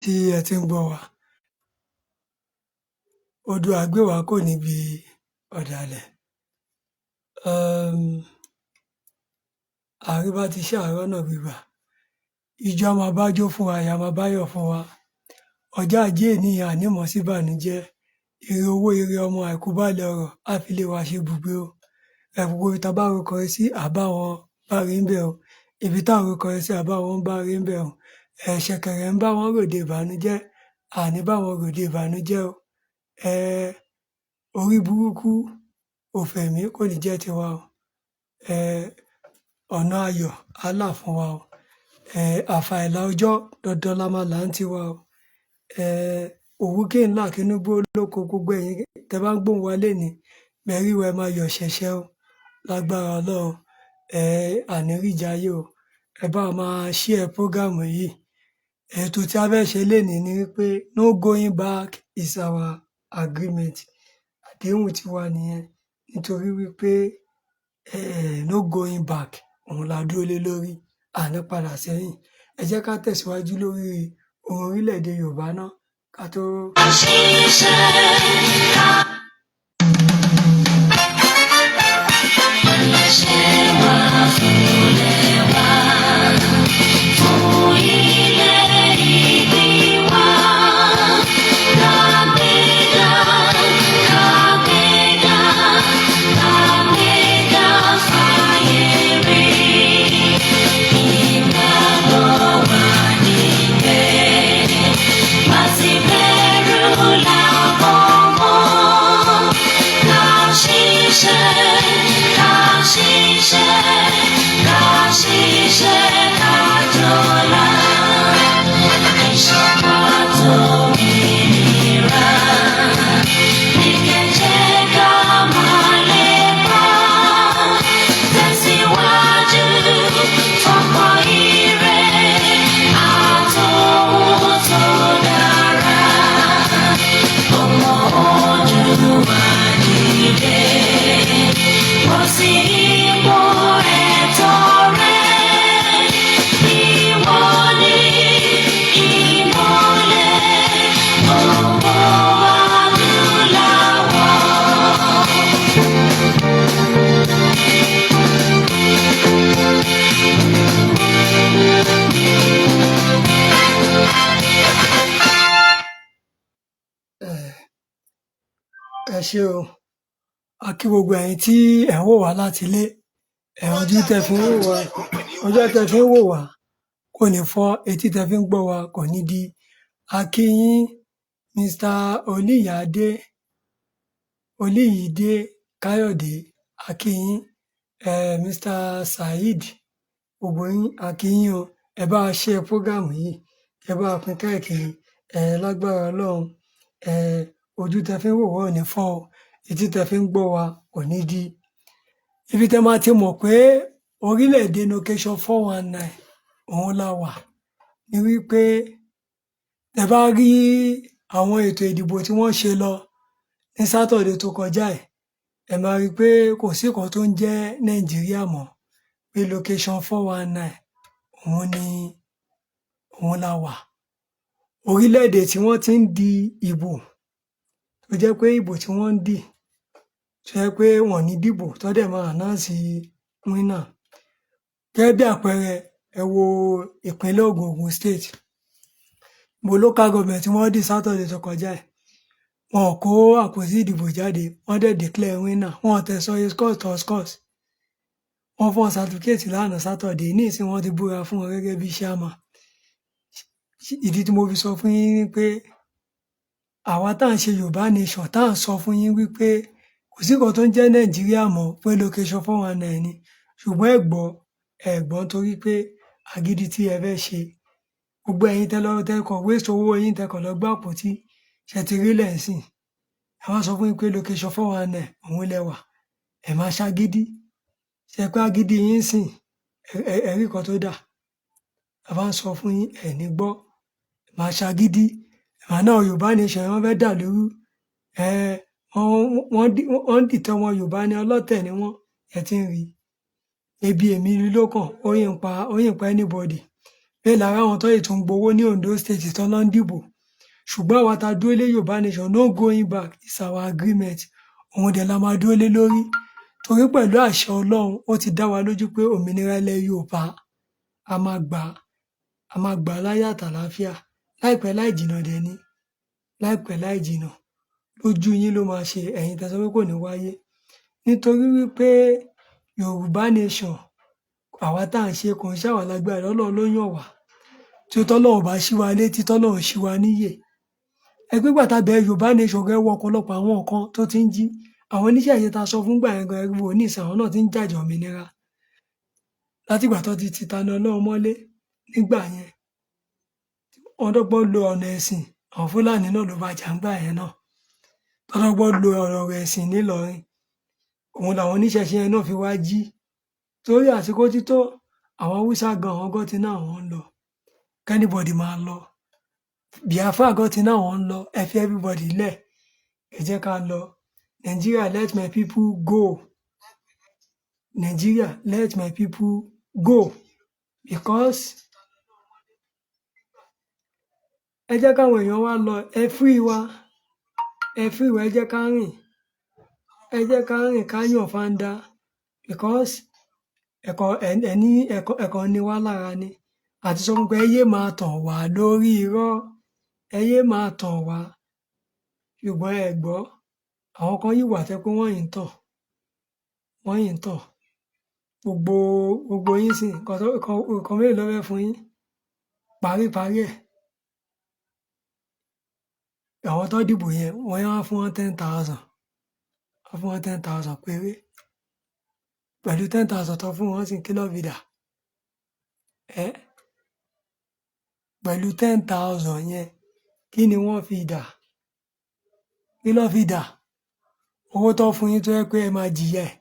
Tí ẹ ti ń gbọ́ wa. Oòduà gbè wá kò níbi ọ̀dàlẹ̀. Àríbá ti ṣe àárọ̀ náà gbígbà. Ijó a máa bájó fún wa, ìyá máa báyọ̀ fún wa. Ọjọ́ ajé èní ànímọ̀ sí ìbànújẹ́. Ire owó, ire ọmọ, àìkú baálẹ̀ ọrọ̀ á fi lé wa ṣe ibùgbé o. Gbogbo ibi tá a bá roko rẹ sí, à bá wọn bá rí ń bẹ̀ o. Ibi tá ń roko rẹ sí, à bá wọn bá rí ń bẹ̀ o. Ṣẹ̀kẹ̀rẹ̀ ń bá wọn ròde ìbànújẹ́, àní bá wọn ròde ìbànújẹ́ o. Orí burúkú, òfò ẹ̀mí kò ní jẹ́ tiwa o. Ọ̀nà ayọ̀ á là fún wa o. Àfàìlà ọjọ́ dandan la máa là ń tiwa o. Òwú kí ń là kínú gbó lóko. Gbogbo ẹ̀yin tẹ bá ń gbóhùn wa lénìí, mẹ́rí wa, ẹ máa yọ̀ ṣẹ̀ṣẹ̀ o. Lágbára Ọlọ́run, àní ríjà ayé o. Ẹ bá wa máa share program yìí. Ètò tí a fẹ́ ṣe lénìí ni wípé no going back is our agreement. Àdéhùn tiwa nìyẹn, nítorí wípé no going back òun la dúró lé lórí, àní padà sẹ́yìn. Ẹ jẹ́ ká tẹ̀síwájú lórí ohun orílẹ̀-èdè Yorùbá náà ká tó. Ṣiṣẹ́ ká ṣe wá fúnlẹ̀ wá fún ilẹ̀ ìbí wa. Kàgbéga, kàgbéga, kàgbéga fáyé rí. Ìgbàgbọ́ wa ní pé bá ti bẹ̀rù làbọ̀ mọ́. Ká ṣiṣẹ́, ká ṣiṣẹ́, ká ṣiṣẹ́, ká jọlá. Ìṣọ̀kan àtòmìnira ní kẹ̀jẹ́ ká máa lépa. Tẹ̀síwájú fọ́pọ̀ ire àtòhun tó dára. Ọmọ Oòduà dìde, bọ́ sí ipò ẹ̀tọ́ rẹ. Ìwọ ni ìmọ́lẹ̀ gbogbo adúláwọ̀. Ẹ ṣé o. A kí gbogbo ẹ̀yin tí ẹ̀ ń wò wá láti ilé. Ojú tẹ́ fi ń wò wá, ojú tẹ́ fi ń wò wá kò ní fọ́, etí tẹ́ fi ń gbọ́ wa kò ní di. A kí yín, Mr. Olíyàdé, Olíyìídé Káyọ̀dé, a kí yín. Mr. Saheed, gbogbo yín, a kí yín o. Ẹ bá wa share program yìí, ẹ bá wa pín káàkiri. Lágbára Ọlọ́run, ojú tẹ́ fi ń wò wá ò ní fọ́ o, etí tẹ́ fi ń gbọ́ wa kò ní di. Ibi tẹ́ máa ti mọ̀ pé orílẹ̀-èdè location 419 òun la wà ni wípé tẹ́ bá rí àwọn ètò ìdìbò tí wọ́n ṣe lọ ní Saturday tó kọjá yìí, ẹ máa rí i pé kò sí nǹkan tó ń jẹ́ Nàìjíríà mọ́, pé location 419 òun ni òun la wà. Orílẹ̀-èdè tí wọ́n ti ń di ìbò, tó jẹ́ pé ìbò tí wọ́n ń dì, tó jẹ́ pé wọ́n ò ní dìbò tó dẹ̀ máa announce winner. Gẹ́gẹ́ bí àpẹẹrẹ, ẹ wo ìpínlẹ̀ Ògùn, Ògùn State. Gbogbo local government tí wọ́n dì Saturday tó kọjá yìí, wọn ò kó àpótí ìdìbò jáde, wọ́n dẹ̀ declare winner. Wọn ò tẹ̀ sọ iye scores tó scores. Wọ́n fún wọn certificate lánàá Saturday, ní ìsìn wọ́n ti búra fún wọn gẹ́gẹ́ bí chairman. Ìdí tí mo fi sọ fún yín ni pé àwa tá à ń ṣe Yorùbá nation, tá à ń sọ fún yín wípé kò sí nǹkan tó ń jẹ́ Nàìjíríà mọ́, pé location 419 ni. Ṣùgbọ́n ẹ gbọ́, ẹ gbọ́ nítorí pé agídí tí ẹ fẹ́ ṣe. Gbogbo ẹ̀yin tẹ́ lọ tẹ́ kàn waste owó yín, tẹ́ kàn lọ gbé àpótí, ṣé ti rí lẹ̀ ńsìn. Ẹ wá sọ fún yín pé location 419 òun lẹ wà. Ẹ máa ṣagídí. Ṣé pé agídí yín sìn, ẹ rí nǹkan tó dà. A bá ń sọ fún yín, ẹ ní gbọ́. Ẹ máa ṣagídí. Ẹ máa náà Yorùbá nation wọ́n fẹ́ dà lóru. Wọ́n dìtẹ̀ ọmọ Yorùbá ní, ọlọ́tẹ̀ ni wọ́n. Ẹ ti ń rí. Ebi èmi ló kàn, ó yìn pa, ó yìn pa anybody. Bẹ́ẹ̀ lára àwọn tó yìí tún gbowó ní Ondo State tó lọ ń dìbò. Ṣùgbọ́n àwa tá a dúró lé Yorùbá nation, no going back, is our agreement. Òun dẹ̀ la máa dúró lé lórí. Torí pẹ̀lú àṣẹ Ọlọ́run, ó ti dá wa lójú pé òmìnira ilẹ̀ Yorùbá a máa gbà á, a máa gbà á láyọ̀ àtàlàáfíà. Láìpẹ́ láì jìnnà dẹ̀ ni. Láìpẹ́ láì jìnnà. Lójú yín ló máa ṣe, ẹ̀yin tẹ́ sọ pé kò ní wáyé. Nítorí wípé Yorùbá nation, àwa tá à ń ṣe kò ń ṣàwà lágbára, Ọlọ́run ló yàn wá. Tí ó tọ́lọ́run ò bá ṣí wa létí, tọ́lọ́run ṣí wa níyè. Ẹ pé ìgbà tá a bẹ̀rẹ̀ Yorùbá nation gan, ẹ wo ọ̀pọ̀lọpọ̀ àwọn nǹkan tó ti ń jí. Àwọn oníṣẹ̀ṣe tá a sọ fún gbà yẹn gan, ẹ wò ó nísìnyí, àwọn náà ti ń jàjà òmìnira. Látìgbà tó ti ti Tani Olohun mọ́lé nígbà yẹn. Wọ́n dọ́gbọ́n lo ọ̀nà ẹ̀sìn, àwọn Fúlàní náà ló bá jà ńgbà yẹn náà. Tọ́ dọ́gbọ́n lo ọ̀rọ̀ ẹ̀sìn nílọrin. Òun làwọn oníṣẹ̀ṣe yẹn náà fi wá jí. Torí àsìkò tí tó, àwọn Haúsá gan, àwọn gan ti ní àwọn ń lọ. Anybody máa lọ. Biafra gan ti ní àwọn ń lọ. Ẹ fi everybody lẹ̀. Ẹ jẹ́ ká lọ. Nigeria, let my people go. Nigeria, let my people go. Because ẹ jẹ́ káwọn èèyàn wá lọ, ẹ free wa. Ẹ free wa, ẹ jẹ́ ká rìn. Ẹ jẹ́ ká rìn ká yàn fanda. Because ẹ̀kọ́ ẹ ní ẹ̀kọ́ ẹ̀kọ́ ní wá lára ni. Àti sọ fún pé ẹ yé máa tàn wá lórí irọ́. Ẹ yé máa tàn wá. Ṣùgbọ́n ẹ gbọ́, àwọn kan yìí wà tẹ́ pé wọ́n yìí ń tàn. Wọ́n yìí ń tàn. Gbogbo gbogbo yín sì nǹkan tó nǹkan mélòó ló fẹ́ fún yín? Parí parí ẹ̀. Àwọn tó dìbò yẹn, wọ́n yá fún wọn 10,000. Wọ́n fún wọn 10,000 péré. Pẹ̀lú 10,000 tó fún wọn sì kí ló fi dà? Ẹ́ pẹ̀lú 10,000 yẹn, kí ni wọ́n fi dà? Kí ló fi dà? Owó tó fún yín tó jẹ́ pé ẹ máa jìyà ẹ̀.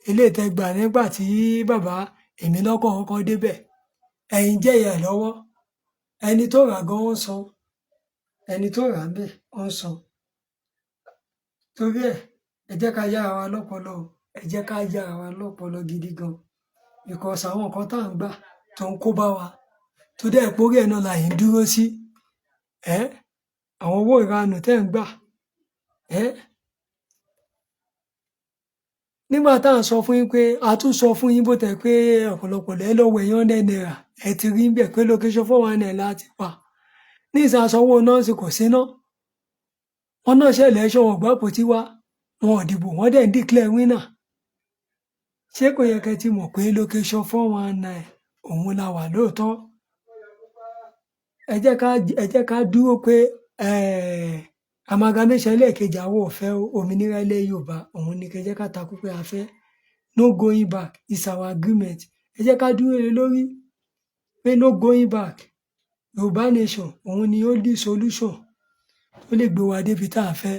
Eléyìí tẹ́ gbà nígbà tí bàbá èmi lọ́kàn kọ́kọ́ débẹ̀. Ẹ̀yin jẹ́ ìyà ẹ̀ lọ́wọ́. Ẹni tó rà gan ó ń san. Ẹni tó rà ń bẹ̀ ó ń san. Torí ẹ̀, ẹ jẹ́ ká yára wa lọ́pọlọ o. Ẹ jẹ́ ká yára wa lọ́pọlọ gidi gan. Because àwọn nǹkan tá à ń gbà tó ń kó bá wa, tó dẹ̀ pé orí ẹ̀ náà la yìí ń dúró sí. Ẹ́ àwọn owó ìranù tẹ́ ń gbà. Ẹ́ nígbà tá à ń sọ fún yín pé a tún sọ fún yín bó tẹ̀ pé ọ̀pọ̀lọpọ̀ lẹ́ lọ́wọ́ ẹ̀yán hundred naira, ẹ ti rí bẹ́ẹ̀ pé location 419 láti wà. Ní ìsìn àsanwó nọ́ọ̀sì kò síná. Wọ́n náà ṣe election, wọn gbà àpótí wá, wọn ò dìbò, wọ́n dẹ̀ ń declare winner. Ṣé kò yẹ kẹ́ ti mọ̀ pé location 419 òun la wà lóòótọ́? Ẹ jẹ́ ká dúró pé amalgamation ẹlẹ́ẹ̀kejì àwọn ò fẹ́ o. Òmìnira ilẹ̀ Yorùbá òun ni kẹ́ jẹ́ ká takú pé a fẹ́. No going back is our agreement. Ẹ jẹ́ ká dúró lé lórí pé no going back. Yorùbá nation òun ni only solution tó lè gbé wa débi tá a fẹ́.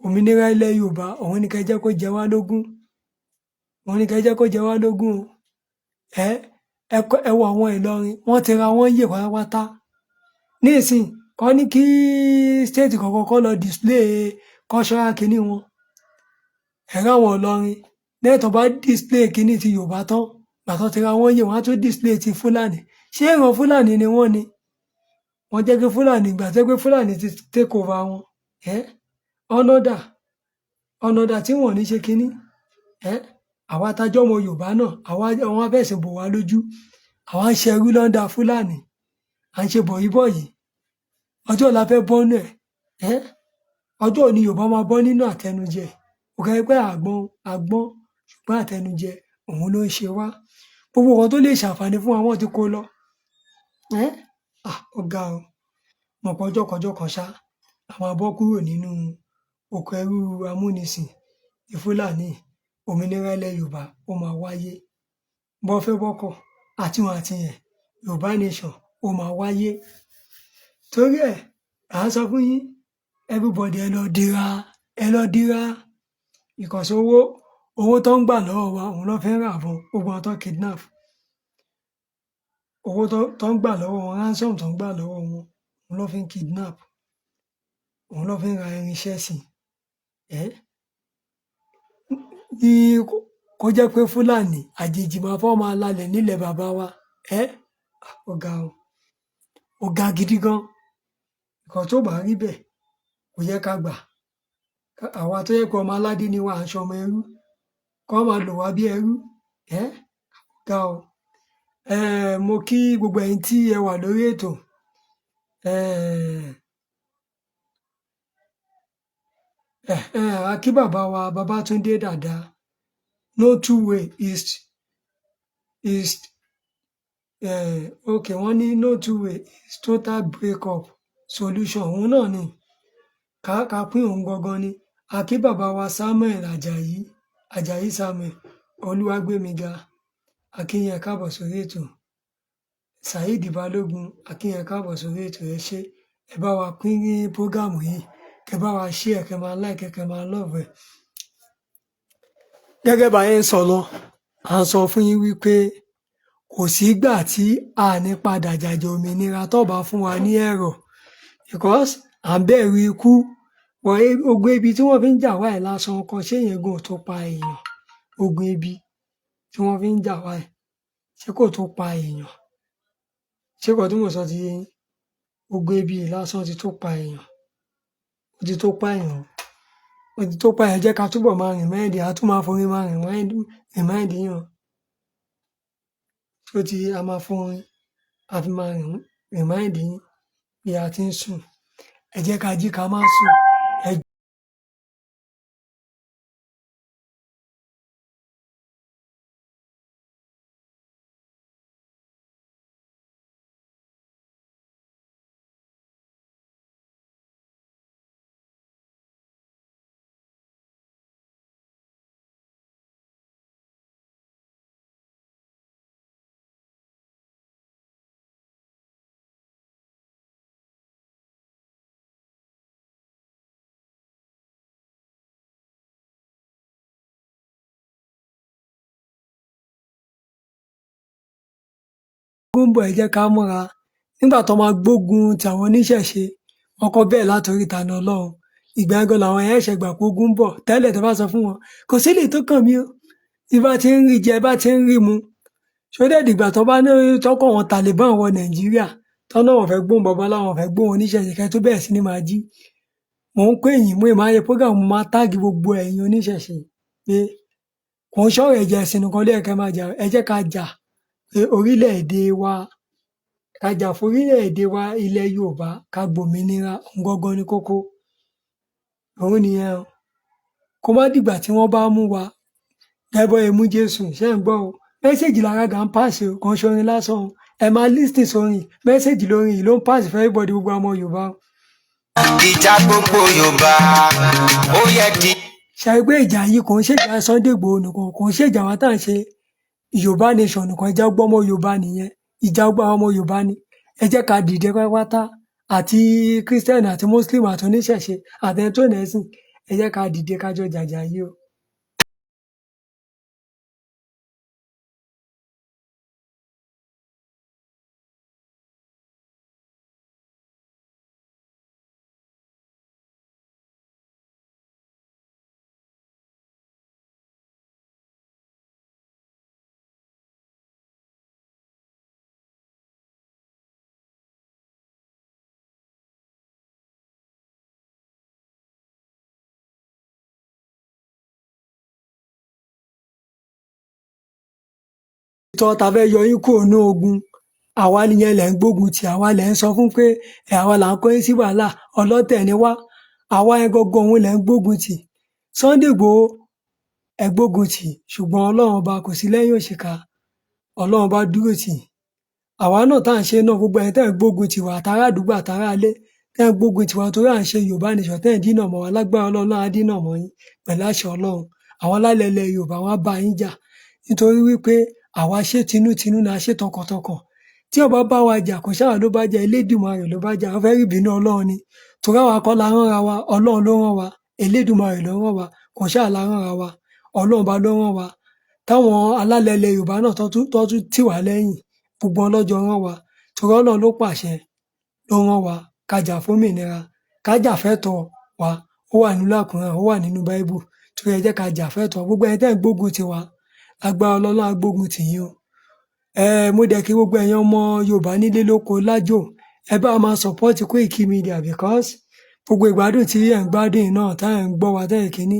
Òmìnira ilẹ̀ Yorùbá òun ni kẹ́ jẹ́ kó jẹ wá lógún. Òun ni kẹ́ jẹ́ kó jẹ wá lógún o. Ẹ ẹ wo àwọn Ìlọrin, wọ́n ti ra wọ́n yè pátápátá. Nísìnyí, kọ́ ní kí state kọ̀ọ̀kan kó lọ display cultural kíní wọn. Ẹ rí àwọn Ìlọrin, lẹ́yìn tó bá display kíní ti Yorùbá tán, ìgbà tó ti ra wọ́n yè, wọ́n á tún display ti Fúlàní. Ṣé ìran Fúlàní ni wọ́n ni? Wọ́n jẹ́ kí Fúlàní ìgbà tó jẹ́ pé Fúlàní ti take over wọn. Ẹ́ ọ̀nà dà, ọ̀nà dà tí wọ́n ò ní ṣe kíní. Ẹ́ àwa tá jẹ́ ọmọ Yorùbá náà, àwa wọ́n fẹ̀sìn bò wá lójú. Àwa ń ṣẹrú l'under Fúlàní. À ń ṣe bọ̀yìbọ̀yì. Ọjọ́ wo la fẹ́ bọ́ nínú ẹ̀? Ẹ́ ọjọ́ wo ni Yorùbá máa bọ́ nínú àtẹnujẹ? Kò kẹ́ pé àgbọn àgbọ́n ṣùgbọ́n àtẹnujẹ òun ló ń ṣe wá. Gbogbo nǹkan tó lè ṣàǹfààní fún wa wọ́n ti kó lọ. Ẹ́ à ó ga o. Mọ̀ pé ọjọ́ kan ọjọ́ kan ṣá, a máa bọ́ kúrò nínú oko ẹrú amúnisìn ti Fúlàní. Òmìnira ilẹ̀ Yorùbá ó máa wáyé. Bọ́ fẹ́ bọ́ kọ̀ àti wọn àti yẹn, Yorùbá nation ó máa wáyé. Torí ẹ̀, à ń sọ fún yín, everybody ẹ lọ dira, ẹ lọ dira. Because owó, owó tó ń gbà lọ́wọ́ wa òun ló fi ń rà ìbọn gbogbo àwọn tó ń kidnap. Owó tó ń gbà lọ́wọ́ wọn, ransom tó ń gbà lọ́wọ́ wọn, òun ló fi ń kidnap. Òun ló fi ń ra irinṣẹ́ sí. Ẹ́ ní kó jẹ́ pé Fúlàní àjèjì máa fọ́ máa lalẹ̀ nílẹ̀ bàbá wa. Ẹ́ Ó ga o, ó ga gidi gan. Nǹkan tó bá rí bẹ́ẹ̀, kò yẹ ká gbà. Àwa tó yẹ pé ọmọ aládé ni wá, à ń ṣọmọ ẹrú, kọ́ máa lò wá bí ẹrú. Ẹ́ ga o. Mo kí gbogbo ẹ̀yin tí ẹ wà lórí ètò. A kí bàbá wa Babátúndé Dàda. No two way is okay. Wọ́n ní no two way is total break up solution. Òun náà ni ká pín òun gangan ni. A kí bàbá wa Samuel Ajayi, Ajayi Samuel Olúwàgbémiga. A kí yín, ẹ káàbọ̀ sórí ètò. Saheed Balógun, a kí yín, ẹ káàbọ̀ sórí ètò. Ẹ ṣé, ẹ bá wa pín ní program yìí, kẹ bá wa share, kẹ máa like, kẹ máa love ẹ. Gẹ́gẹ́ bá yẹn ń sọ lọ, à ń sọ fún yín wípé kò sígbà tí a ní padà jàjà òmìnira tó bá fún wa ní ẹ̀rọ, because à ń bẹ̀rù ikú. Wọ́n ogun ebi tí wọ́n fi ń jà wá ẹ̀ lásán kan, ṣé yẹn gan ò tó pa èèyàn? Ogun ebi tí wọ́n fi ń jà wá ẹ̀, ṣé kò tó pa èèyàn? Ṣé kò tí mò ń sọ ti yé yín? Ogun ebi yìí lásán ti tó pa èèyàn, ó ti tó pa èèyàn, ó ti tó pa èèyàn. Jẹ́ ká túbọ̀ máa remind, a tún máa forin máa remind yín o. Ṣó ti a máa forin a fi máa remind yín bí a ti ń sùn? Ẹ jẹ́ ká jí ká má sùn. Ẹ ogun ń bọ̀, ẹ jẹ́ ká múra. Nígbà tó máa gbógun ti àwọn oníṣẹ̀ṣe, wọ́n kọ́ bẹ́ẹ̀ látòrí Tani Olohun. Ìgbà yẹn gan làwọn yẹn ṣẹ̀ gbà pé ogun ń bọ̀. Tẹ́lẹ̀, tó bá sọ fún wọn, kò sí lè tó kàn mí o, tí bá ti ń rí jẹ, bá ti ń rí mu. Ṣó dẹ̀ dìgbà tó bá ní tọkọ̀ wọn Taliban wọ Nàìjíríà, tọ́nà wọn fẹ́ gbóhùn babaláwo, wọn fẹ́ gbóhùn oníṣẹ̀ṣe, kẹ́ tó bẹ̀rẹ̀ sí ní máa jí? Mò ń pè yín, mo ì máa yẹ program, mo máa tag gbogbo ẹ̀yin oníṣẹ̀ṣe pé kò ń ṣọ̀rọ̀ ẹ̀jẹ̀ ẹ̀sìn nìkan ló yẹ kẹ́ máa jà. Ẹ jẹ́ ká jà pé orílẹ̀-èdè wa, ká jà fún orílẹ̀-èdè wa, ilẹ̀ Yorùbá, ká gbòmìnira. Òun gangan ni kókó. Òun nìyẹn o. Kó má dìgbà tí wọ́n bá mú wa gẹ́gẹ́ bọ́ mú Jésù. Ṣé ń gbọ́ o? Message lára gà ń pàṣẹ o, kò ń ṣorin lásán o. Ẹ máa listen sórin, message lórin yìí ló ń pàṣẹ fún everybody, gbogbo ọmọ Yorùbá o. Ìjà gbogbo Yorùbá, ó yẹ di. Ṣe pé ìjà yìí kò ń ṣèjà Sunday Igboho nìkan, kò ń ṣèjà wa tá à ń ṣe Yorùbá nation nìkan. Ìjà gbogbo ọmọ Yorùbá nìyẹn, ìjà gbogbo àwọn ọmọ Yorùbá ni. Ẹ jẹ́ ká dìde pátápátá, àti Christian àti Muslim àti oníṣẹ̀ṣe àti ẹni tó nẹ̀sìn. Ẹ jẹ́ ká dìde ká jọ jàjà yìí o. Tọ́ ta fẹ́ yọ yín kúrò ní ogun, àwa nìyẹn lẹ̀ ń gbógun tì, àwa lẹ̀ ń sọ fún pé ẹ̀ àwa là ń kó yín sí wàhálà, ọlọ́tẹ̀ ni wá. Àwa yẹn gangan, òun lẹ̀ ń gbógun tì. Sunday Igboho ẹ gbógun tì, ṣùgbọ́n Ọlọ́run Ọba kò sí lẹ́yìn òṣìkà. Ọlọ́run Ọba dúró tì. Àwa náà tá à ń ṣe náà, gbogbo ẹ̀yin tẹ́ ẹ̀ ń gbógun tì wá, àtàrà àdúgbò, àtàrà ilé tẹ́ ẹ̀ ń gbógun tì wá torí à ń ṣe Yorùbá nation, tẹ́ ẹ̀ ń dínà mọ́ wa, lágbára Ọlọ́run á dínà mọ́ yín pẹ̀lú àṣẹ Ọlọ́run. Àwọn alálẹ̀ ilẹ̀ Yorùbá, wọn á bá yín jà, nítorí wípé àwa ṣe tinútinú ni a ṣe, tọkàntọkàn. Tí ó bá bá wa jà, kò sáwà ló bá jà, Elédùmarè ló bá jà. Ó fẹ́ rí ìbínú Ọlọ́run ni, torí àwa kọ́ la ránra wa, Ọlọ́run ló rán wa, Elédùmarè ló rán wa. Kò sáà la ránra wa, Ọlọ́run bá ló rán wa. Táwọn alálẹ̀ ilẹ̀ Yorùbá náà tó tún tì wá lẹ́yìn, gbogbo wọn lọ́jọ́ rán wa, torí Ọlọ́run ló pàṣẹ, ló rán wa ká jà fómìnira, ká jà fẹ́tọ̀ọ́ wa. Ó wà nínú Àkùrán, ó wà nínú Báíbù. Torí ẹ jẹ́ ká jà fẹ́tọ̀ọ́. Gbogbo ẹni tẹ́ ń gbógun tì wá, lágbára Ọlọ́run á gbógun tì yín o. Mo dẹ̀ kí gbogbo ẹ̀yin ọmọ Yorùbá nílé lóko lájò, ẹ bá máa support Koiki Media, because gbogbo ìgbádùn tí ẹ̀ ń gbádùn yìí náà, tá ẹ̀ ń gbọ́ wa, tá ẹ̀ kíní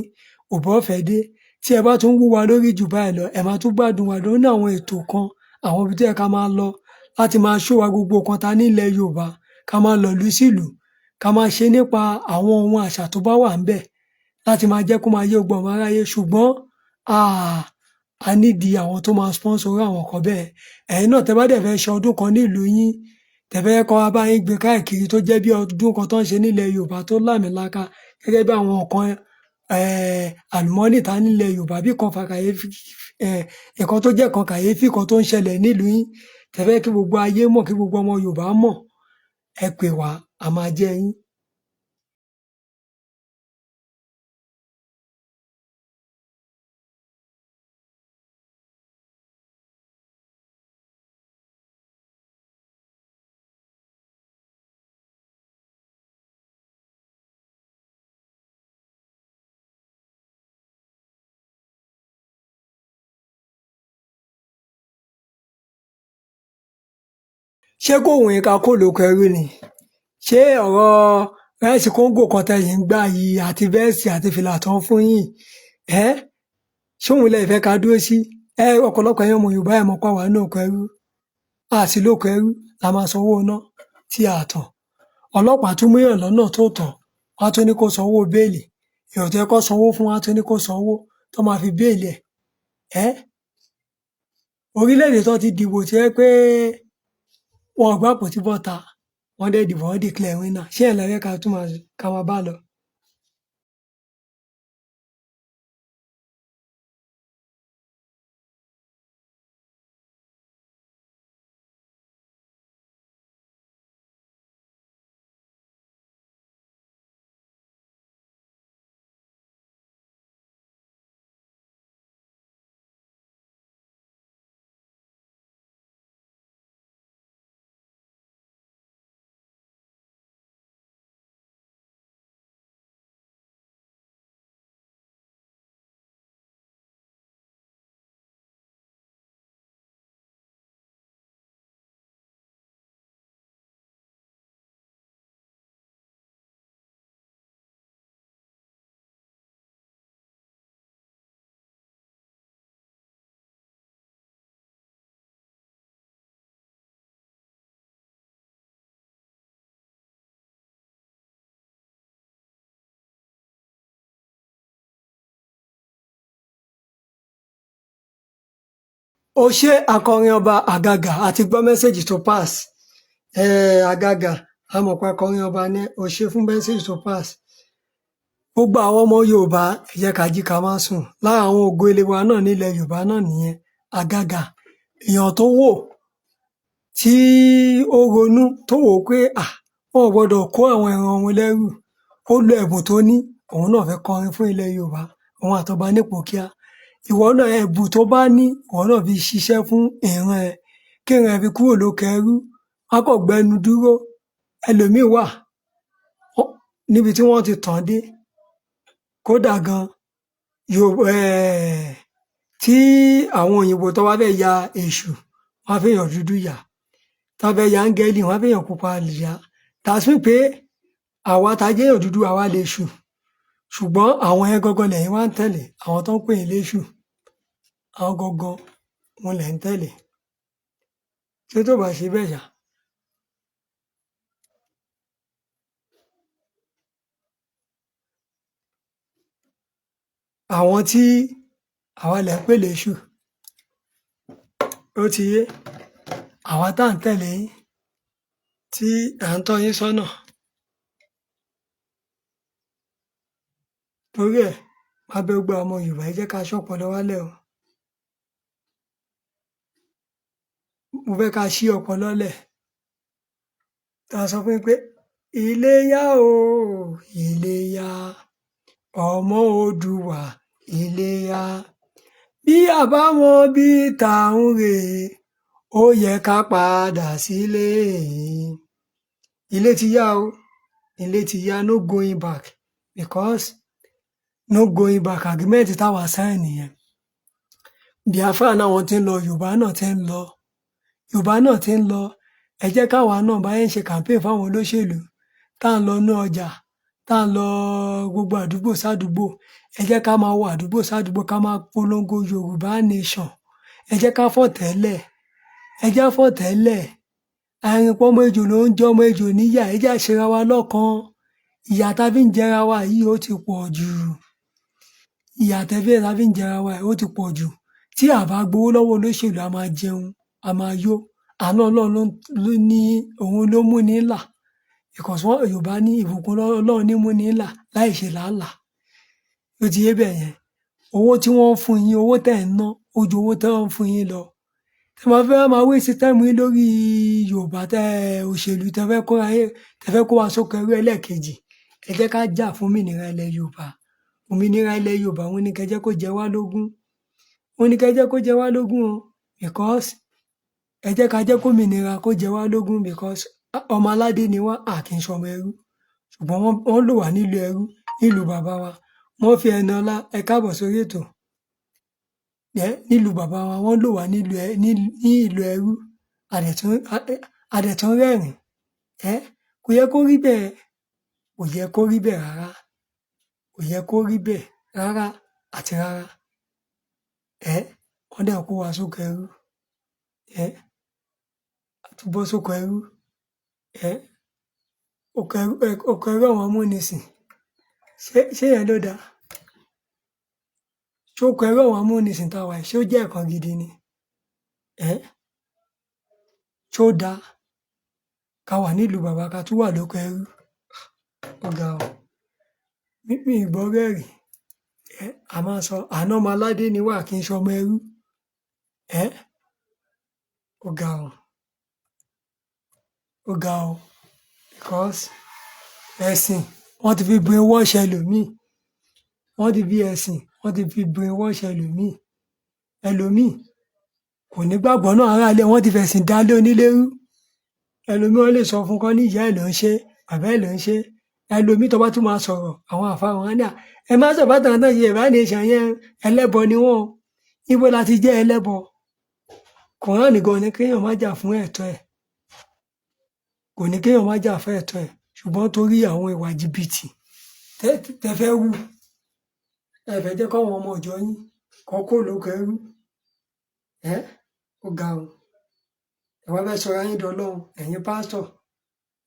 òbọ̀ ọ̀fẹ́ dé, tí ẹ bá tún wú wa lórí jù báyìí lọ, ẹ máa tún gbádùn wa lórí àwọn ètò kan, àwọn ibi tó yẹ ká máa lọ láti máa ṣó wa, gbogbo nǹkan ta nílẹ̀ Yorùbá, ká máa lọ ìlú sílùú, ká máa ṣe nípa àwọn ohun àṣà tó bá wà ńbẹ̀, láti máa jẹ́ kó máa yé gbogbo ọmọ aráyé. Ṣùgbọ́n a nídìí àwọn tó máa sponsor irú àwọn nǹkan bẹ́ẹ̀. Ẹ̀yin náà, tẹ́ bá dẹ̀ fẹ́ ṣe ọdún kan nílùú yín, tẹ́ fẹ́ kọ́ wa bá yín gbé káàkiri, tó jẹ́ bí ọdún kan tó ń ṣe nílẹ̀ Yorùbá tó láàmìlaka, gẹ́gẹ́ bí àwọn nǹkan àlùmọ́nì ta nílẹ̀ Yorùbá, bí kan fàkàyéfì, nǹkan tó jẹ́ kan kàyéfì kan tó ń ṣẹlẹ̀ nílùú yín, tẹ́ fẹ́ kí gbogbo ayé mọ̀, kí gbogbo ọmọ Yorùbá mọ̀, ẹ pè wá, a máa jẹ́ yín. Ṣé kò wùn yín ká kó lóko ẹrú ni? Ṣé ọ̀rọ̀ rice kóńgò kan tẹ̀yìn ń gbà yìí, àti vest àti fìlà tó ń fún yín ẹ́, ṣé òun lẹ fẹ́ ká dúró sí? Ẹ ọ̀pọ̀lọpọ̀ ẹ̀yin ọmọ Yorùbá, ẹ̀ mọ̀ pa wà ní oko ẹrú, àti lóko ẹrú la máa sanwó iná tí a tàn. Ọlọ́pàá tún múyàn lọ́nà tó tọ́, wọ́n á tún ní kó sanwó bail. Èèyàn tó yẹ kó sanwó fún, wọ́n á tún ní kó sanwó tó máa fi bail ẹ̀. Ẹ́ orílẹ̀-èdè tó ti dìbò, tí ẹ pé wọn ò gbà àpótí bọ́ta, wọ́n dẹ̀ dìbò, wọ́n declare winner, ṣé ẹ̀ lẹ́rẹ́ ká tún máa ká máa bá lọ? Ó ṣe akọrin ọba àgàgà àti gbọ́ message tó pass. Àgàgà amọ̀pọ̀ akọrin ọba ní, ó ṣe fún message tó pass. Gbogbo àwọn ọmọ Yorùbá, ẹ jẹ́ ká jí, ká má sùn. Lára àwọn ògo ilé wa náà nílẹ̀ Yorùbá náà nìyẹn. Àgàgà èèyàn tó wò tí ó ronú, tó wò ó pé à wọn ò gbọdọ̀ kó àwọn ẹran wọn lẹ́rù, ó lo ẹ̀bùn tó ní, òun náà fẹ́ kọrin fún ilẹ̀ Yorùbá, òun àtọba nípò kíá. Ìwọ náà, ẹ̀bùn tó bá ní, ìwọ náà fi ṣiṣẹ́ fún ìran ẹ, kí ìran ẹ fi kúrò lóko ẹrú. Wọn kò gbẹnu dúró. Ẹlòmíín wà níbi tí wọ́n ti tàn dé, kódà gan Yorùbá tí àwọn òyìnbó tó wá fẹ́ ya èṣù, wọ́n á fẹ́yàn dúdú yà, tó fẹ́ ya áńgẹ́lì, wọ́n á fẹ́yàn pupa yà. That's mean pé àwa tá a jẹ́yàn dúdú, àwa lè ṣù, ṣùgbọ́n àwọn yẹn gangan lẹ́yìn wá ń tẹ̀lé. Àwọn tó ń pè yín léṣù, àwọn gangan wọn lẹ̀ ń tẹ̀lé. Ṣé tó bá ṣe bẹ́ẹ̀ ṣá? Àwọn tí àwa lẹ̀ ń pè léṣù, ó ti yé àwa tá à ń tẹ̀lé yín, tí à ń tọ́ yín sọ́nà. Torí ẹ̀, má bẹ gbogbo àwọn ọmọ Yorùbá, ẹ jẹ́ ká ṣọ́pọlọ wálẹ̀ o. Mo fẹ́ ká ṣí ọpọlọ lẹ̀, tá a sọ fún yín pé iléyá o, iléyá, ọmọ Oòduà, iléyá, bí a bá mọ bí tá à ń rè, ó yẹ ká padà sílé. Ilé ti yá o, ilé ti yá. No going back, because no going back agreement táwa sign nìyẹn. Biafra náà, wọ́n ti ń lọ, Yorùbá náà ti ń lọ. Yorùbá náà ti ń lọ. Ẹ jẹ́ káwa náà bá yẹn ṣe campaign fáwọn olóṣèlú, tá à ń lọ inú ọjà, tá à ń lọ gbogbo àdúgbò sádùúgbò. Ẹ jẹ́ ká máa wọ àdúgbò sádùúgbò, ká máa polongo Yorùbá Nation. Ẹ jẹ́ ká fọ̀tẹ́lẹ̀, ẹ jẹ́ fọ̀tẹ́lẹ̀. Àrìnpọ̀ ọmọ ejò ló ń jẹ ọmọ ejò níyà. Ẹ jẹ́ á ṣera wa lọ́kan. Ìyà tá fi ń jẹra wa yìí, ó ti pọ̀ jù. Ìyà tẹ́fẹ́ tá fi ń jẹra wa yìí, ó ti pọ̀ jù. Tí a bá gbowó lọ́wọ́ olóṣèlú, a máa jẹun, a máa yó. Àánú Ọlọ́run ló ní, òun ló mú ní là, because wọ́n Yorùbá ní ìbùkún Ọlọ́run ní mú ní là láì ṣe làálàá. Ó ti yé bẹ́ẹ̀ yẹn. Owó tí wọ́n ń fún yín, owó tẹ̀ ń ná, ó ju owó tí wọ́n ń fún yín lọ. Tẹ́ máa fẹ́ máa waste time yín lórí Yorùbá tẹ́ òṣèlú, tẹ́ fẹ́ kó ayé, tẹ́ fẹ́ kó wa sóko ẹrú ẹlẹ́ẹ̀kejì. Ẹ jẹ́ ká jà fún òmìnira ilẹ̀ Yorùbá. Òmìnira ilẹ̀ Yorùbá, òun ní kẹ́ jẹ́ kó jẹ wá lógún, òun ní kẹ́ jẹ́ kó jẹ wá lógún o, because ẹ jẹ́ ká jẹ́ kómìnira kó jẹ wá lógún, because ọmọ aládé ni wá, a kì í ṣọmọ ẹrú. Ṣùgbọ́n wọ́n lò wá nílùú ẹrú, nílùú bàbá wa. Wọ́n fi ẹnu ọlá. Ẹ káàbọ̀ sórí ètò ẹ. Nílùú bàbá wa, wọ́n lò wá nílùú ẹ ní ìlú ẹrú, a dẹ̀ tún rẹ́rìn ẹ. Kò yẹ kó rí bẹ́ẹ̀, kò yẹ kó rí bẹ́ẹ̀ rárá, kò yẹ kó rí bẹ́ẹ̀ rárá àti rárá. Ẹ wọ́n dẹ̀ kó wa sóko ẹrú, ẹ àtúbọ̀ sóko ẹrú, ẹ oko ẹrú, oko ẹrú àwọn amúnisìn. Ṣé yẹn ló dáa? Ṣé oko ẹrú àwọn amúnisìn tá a wà yìí, ṣé ó jẹ́ nǹkan gidi ni? Ẹ ṣé ó dáa ká wà nílùú bàbá, ká tún wà lóko ẹrú? Ó ga o. Mi ì gbọ́rú ẹ̀ rí. Ẹ a máa sọ àná, ọmọ aládé ni wá, kì í ṣọmọ ẹrú. Ẹ ó ga o, ó ga o, because ẹ̀sìn, wọ́n ti fi brainwash ẹlòmíì. Wọ́n ti fi ẹ̀sìn, wọ́n ti fi brainwash ẹlòmíì. Ẹlòmíì kò ní gbàgbọ́ náà, ará ilé wọ́n ti fẹ̀sìn dálé onílé rú. Ẹlòmíì, wọ́n lè sọ fún kán ní ìyá ẹ̀ ló ń ṣe, bàbá ẹ̀ ló ń ṣe. Ẹlòmíì tó bá tún máa sọ̀rọ̀, àwọn àfa wọn á ní à ẹ má sọ bàtà náà, Yorùbá Nation yẹn, ẹlẹ́bọ ni wọ́n. Ibo la ti jẹ́ ẹlẹ́bọ? Kùránì gan ni kéèyàn má jà fún ẹ̀tọ́ ẹ̀, kò ní kéèyàn má jà fún ẹ̀tọ́ ẹ̀. Ṣùgbọ́n torí àwọn ìwà jìbìtì tẹ́ fẹ́ wù, ẹ fẹ́ jẹ́ káwọn ọmọ ìjọ yín kọ́ kó lóko ẹrú. Ẹ ó ga o. Ẹ wá fẹ́ sọra yín dọlọ́run, ẹ̀yin pásítọ̀,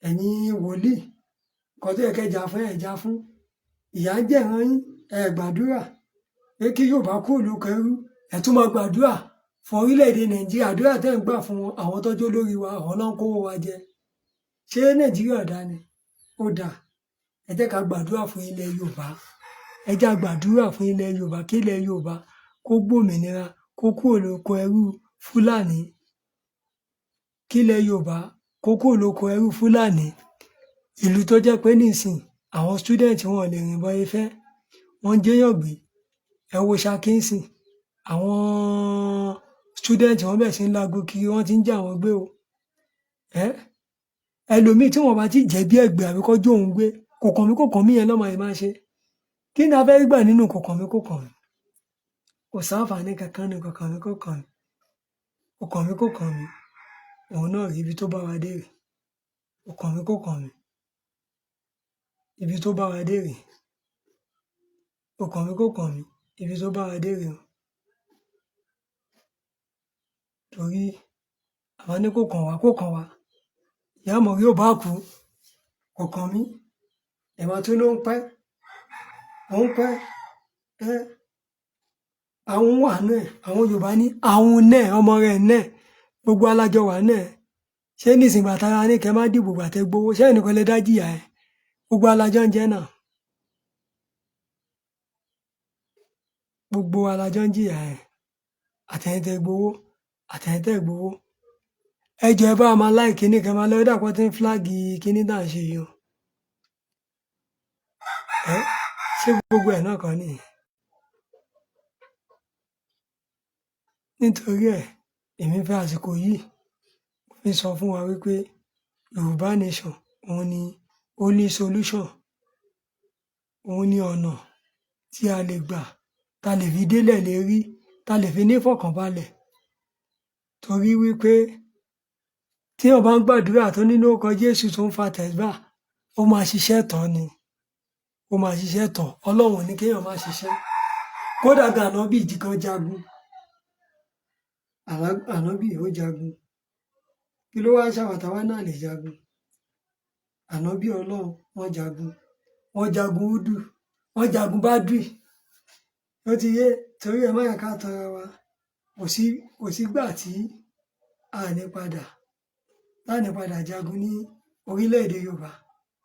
ẹ̀yin wòlíì. Nǹkan tó yẹ kẹ́ jà fún, ẹ̀ jà fún. Ìyà ń jẹ̀ràn yín, ẹ gbàdúrà pé kí Yorùbá kúrò lóko ẹrú. Ẹ tún máa gbàdúrà fún orílẹ̀-èdè Nàìjíríà. Àdúrà tẹ́ ń gbà fún wọn, àwọn tọ́jú olórí wa, àwọn náà ń kówó wa jẹ. Ṣé Nàìjíríà dá ni? Ó dáa. Ẹ jẹ́ ká gbàdúrà fún ilẹ̀ Yorùbá. Ẹ jẹ́ á gbàdúrà fún ilẹ̀ Yorùbá, kí ilẹ̀ Yorùbá kó gbòmìnira, kó kúrò lóko ẹrú Fúlàní, kí ilẹ̀ Yorùbá kó kúrò lóko ẹrú Fúlàní. Ìlú tó jẹ́ pé nísìn, àwọn student wọn ò lè rìn bọ́ ifẹ́, wọ́n ń jéèyàn gbé. Ẹ wo Ṣakí ńsìn, àwọn student wọn bẹ̀rẹ̀ sí ń lago kiri, wọ́n ti ń jí àwọn gbé o. Ẹ́ ẹlòmíì tí wọ́n bá ti jẹ̀bi ẹ̀gbẹ́ àbí kó jó òun gbé, kò kàn mí, kò kàn mí yẹn lọ́mọ yìí máa ṣe. Kí ni a fẹ́ gbà nínú kò kàn mí, kò kàn mí? Kò sáǹfààní kankan ní kò kàn mí, kò kàn mí, kò kàn mí, kò kàn mí. Òun náà rí ibi tó bá wa dé rèé. Kò kàn mí, kò kàn mí, ibi tó bá wa dé rèé. Kò kàn mí, kò kàn mí, ibi tó bá wa dé rèé o. Torí àwọn ní kò kàn wá, kò kàn wá. Ìyá àmọ̀rí ò bá kú, kò kàn mí. Ẹ̀wọ̀n tún ló ń pẹ́, ó ń pẹ́. Ẹ́ àwọn wà náà, àwọn Yorùbá ní àwọn náà, ọmọ rẹ̀ náà, gbogbo alájọ wà náà. Ṣé nísìnyí gbàtara ní kẹ́ má dìbò, gbàtẹ́ gbowó, ṣé ẹnìkan lè dá jìyà ẹ̀? Gbogbo alájọ ń jẹ́ náà, gbogbo alájọ ń jìyà ẹ̀, àtẹ̀yìntẹ̀ gbowó, àtẹ̀yìntẹ̀ gbowó. Ẹ jọ̀ọ́, ẹ bá wa máa láì kíní kẹ́ máa lọ dàpọ̀ tí ń fúláàgì kíní tá à ń ṣe yìí o. Ẹ ṣé gbogbo ẹ̀ náà kọ́ nìyẹn? Nítorí ẹ̀, èmi fẹ́ àsìkò yìí fi sọ fún wa wípé Yorùbá Nation òun ni only solution, òun ni ọ̀nà tí a lè gbà, ta lè fi délẹ̀ lérí, ta lè fi ní ìfọ̀kànbalẹ̀. Torí wípé Téèyàn bá ń gbàdúrà tó ní lórúkọ Jésù tó ń fa tẹ̀síbà, ó máa ṣiṣẹ́ tọ̀ ni, ó máa ṣiṣẹ́ tọ̀. Ọlọ́run ò ní kéèyàn má ṣiṣẹ́. Kódà gan ànábì gan jagun. Ànábì ó jagun. Kí ló wá ṣàwà táwa náà lè jagun? Ànábì Ọlọ́run wọ́n jagun. Wọ́n jagun Údù, wọ́n jagun Bádùì. Ó ti yé. Torí ẹ má yẹ ká tanra wa. Kò sígbà tí a ní padà tá ní padà jagun ní orílẹ̀-èdè Yorùbá.